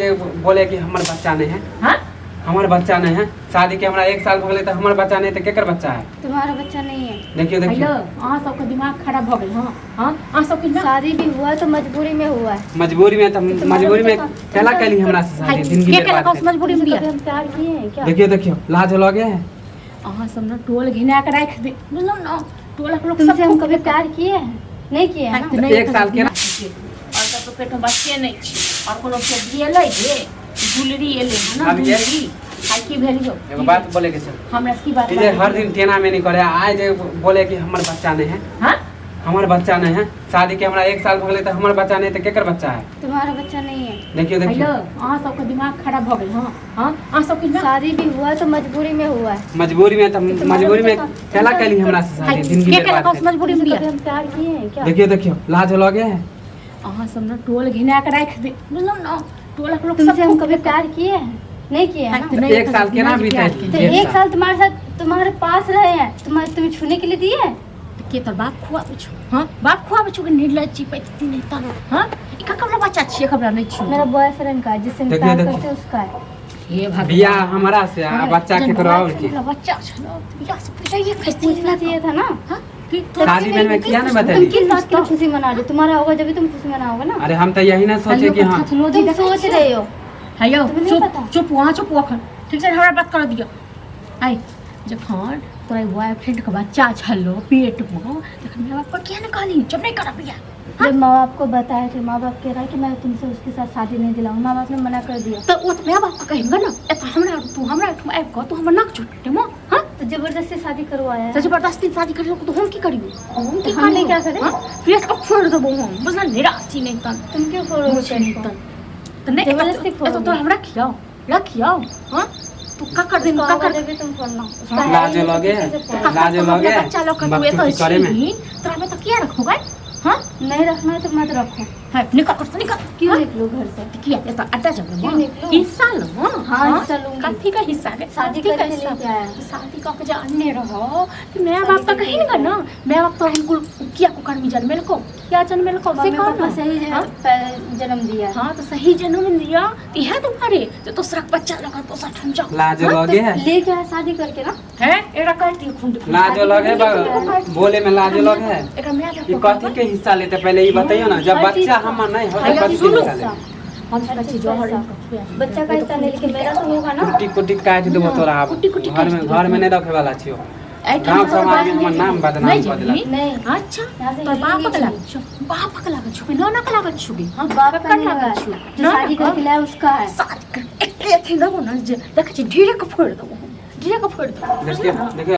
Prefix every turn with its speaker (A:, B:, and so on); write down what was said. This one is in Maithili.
A: बोले कि हमर बच्चा नहीं है।
B: हाँ?
A: हमर बच्चा नहीं है। शादी के हमरा एक साल भ गेलै तऽ हमर बच्चा नहीं तऽ केकर बच्चा है?
C: तुम्हारा बच्चा नहीं है।
A: देखियो देखियो।
B: हेलो, अहाँ सबके दिमाग खराब भऽ गेल। हाँ हाँ, अहाँ सबके दिमाग
C: शादी भी हुआ तो मजबूरी में हुआ है।
A: मजबूरी में तऽ
C: तुम्हारा
A: मजबूरी में
C: बच्चा
A: केला कैली हमरा से शादी जिंदगी
B: के केलक
A: बर्बाद
B: उस मजबूरी में
C: तुमसे
B: बियाह?
C: कभी हम प्यार किए हैं क्या?
A: देखियो देखियो, लाज लगे है।
B: अहाँ सब ने टोल घिना के राखि दे, बुझलहुँ ने? टोलक लोक सब
C: तुमसे हम कभी प्यार किए हैं? नहीं किए हैं ना?
B: नहि।
A: एक साल केना
B: और सब पेट में बच्चे नहि छै और कोनो फेर एलै गे, दुलरी एलै हँ ने?
A: आब ये?
B: दुलरी आइ की भेल यौ?
A: एगो बात बोले के छै।
B: हमरा से की बात?
A: ई जे हर दिन टेना में नहीं करे, आइ जे बोले कि हमर बच्चा नहीं है।
B: हाँ?
A: हमर बच्चा नहीं है। शादी के हमरा एक साल भ गेलै तऽ हमर बच्चा नहीं तऽ केकर बच्चा है?
C: तुम्हारा बच्चा नहीं है।
A: देखियो देखियो।
B: हेलो, अहाँ सबके दिमाग खराब भऽ गेल। हाँ हाँ, अहाँ सबके दिमाग
C: शादी भी हुआ तो मजबूरी में हुआ है।
A: मजबूरी में तऽ
C: तुम्हारा
A: मजबूरी में
C: बच्चा
A: केला कैली हमरा से शादी जिंदगी
B: के केलक
A: बर्बाद
B: उस मजबूरी में
C: तुमसे
B: बियाह?
C: कभी हम प्यार किए हैं क्या?
A: देखियो देखियो, लाज लगे है।
B: अहाँ सब ने टोल घिना के राखि दे, बुझलहुँ ने? टोलक लोक सब
C: तुमसे हम कभी प्यार किए हैं? नहीं किए हैं ना?
B: नहीं,
A: एक साल केना
B: नहीं
A: बीतै?
B: प्यार
C: तो
A: एक
C: एक
A: साल।
C: साल तुम्हारे साथ तुम्हारे पास रहे हैं, तुम्हारे तुम्हें छूने के लिए दिए हैं?
B: के तोर बाप खुआबै छौ? हाँ, बाप खुआबै छौ कि निर्लज्ज छी पैती नहि तऽ? हाँ, ई ककर बच्चा छियै? खबरा नहि छियै।
C: मेरा बॉयफ्रेंड का है, जिससे हम
A: देखियो,
C: प्यार
A: देखियो।
C: करते हैं उसका है।
B: हे भगवान।
A: बियाह हमरा से आ बच्चा केकरो और के?
B: बच्चा छलो बियाह से पहिले ये खसती
C: पूछना चाहिए था ना।
B: हाँ, कि तोरा
A: शादी में में किया नहीं
C: तुम
A: बतेली?
C: किस बात की खुशी मना रहे हो? तुम्हारा होगा जब भी तुम खुशी मनाओगे ना।
A: अरे हम तो यही ना सोचे कि हाँ
C: तुम सोच रहे हो।
B: हेयौ,
C: तुम्हें नहीं
B: चुप
C: पता?
B: चुप वहाँ, चुप अखन, ठीक छै? हमरा बात कर दियौ। आइ जखन तोरा बॉयफ्रेंड के बच्चा छलो पेट में तखन माय बाप पर किया ने कहली जब नहीं करब बियाह?
C: जब माँ बाप को बताए थे, माँ बाप कह रहा है कि मैं तुमसे उसके साथ शादी नहीं दिलाऊंगा, माँ बाप ने मना कर दिया।
B: तऽ ओ तऽ माय बाप के कहिबे ने। एतऽ हमरा तू हमरा ओहिठाम आबि कऽ तू हमर नाक चोटेमो? हाँ?
C: तो जबरदस्ती शादी करवाया है।
B: तऽ जबरदस्ती शादी करलक तऽ हम की करियौ? हम की
C: तो हमने
B: करियौ?
C: क्या करे?
B: हाँ? पेट के फोड़ि देबौ हम, बुझल? निराशी नहि तन
C: तुम क्यों फोड़ोगे
B: मुझे
C: पेट
B: नहीं
C: को?
B: तन तऽ नहि।
C: जबरदस्ती
B: एतऽ
C: फोड़ोगे।
B: तोरा हम रखियौ रखियौ? हाँ, तू ककर दिन
C: उसका होगा
B: ककर
C: जब भी तुम फोड़ना, उसका है
A: लाज
C: ही नहीं तो
A: लगे
C: किसी से फोड़ना।
A: लाज लगे
B: बच्चा लऽ कऽ तू एतऽ
A: बकचोदी करे में।
B: छी, तोरा में तऽ किया रखबौ गै? हाँ?
C: नहीं रखना है तो मत रखो।
B: है, निकल कर, निकल।
C: क्यों निकलो घर से?
B: किया एतऽ अड्डा जब
C: क्यों निकलूं?
B: हिस्सा लो।
C: हाँ, हिस्सा लूंगी।
B: कथी का हिस्सा गे?
C: शादी
B: कथी का
C: करके
B: हिस्सा?
C: लेके आया।
B: शादी कऽ के जे अनने रहो कि my
C: शादी
B: बाप तऽ
C: करके
B: कही ने ना, my बाप तो हमको किया कुकर्मी जन्मेलको, किया जन्मेलको से
C: मम्मी
B: कहो
C: पापा
B: ना।
C: सही
B: हाँ?
C: जन्म दिया है।
B: हाँ, तो सही जन्म दिया तो इएह दुआरे जे दोसरा के बच्चा लगा दोसर ठाम जाओ।
A: लाज
C: हाँ,
A: लगे
C: तो
A: है।
C: लेके आया शादी करके ना।
B: है, एकरा काटि दियौ खून।
A: लाज लगे बोले में लाज लगे है।
B: एकरा my बाप
A: ई कथी के हिस्सा लेते पहले ई बताइयो ना, जब
C: हर चीज
A: बच्चा
C: का।
A: हमर नहीं हो
B: हर
A: तो कथी के
B: सुनू।
A: हिस्सा लेते?
B: हम कहै छी जहर इनका खुआ।
C: बच्चा का हिस्सा नहीं, लेकिन मेरा तो होगा ना।
A: कुट्टी कुट्टी काटि देबो तोरा आब।
B: कुट्टी कुट्टी
A: घर में
B: काटि
A: घर में नहीं रखे वाला छियो।
B: एहिठाम
A: गाँव
B: तोहर
A: समाज में
B: बाप
A: हमर नाम बदनाम
B: नहि
A: कऽ देलक।
B: जेबही?
C: नहीं।
B: अच्छा,
C: यहाँ से
B: तोहर बाप
C: हिलेंगे
B: के
C: नहीं।
B: लागल छौ? बाप के लागल छौ कि नाना के लागल छौ गे? हाँ,
C: बाप का
B: ककर
C: नहीं
B: लागल
C: है।
B: छौ?
C: जो
B: नाना
C: शादी
B: के?
C: करके लाया उसका है।
B: शादी कर एके अथी देबो ने जे देखै छी ढेरे के फोड़ि देबो हम, ढेरे के फोड़ि देबो।
A: देखियो देखियो।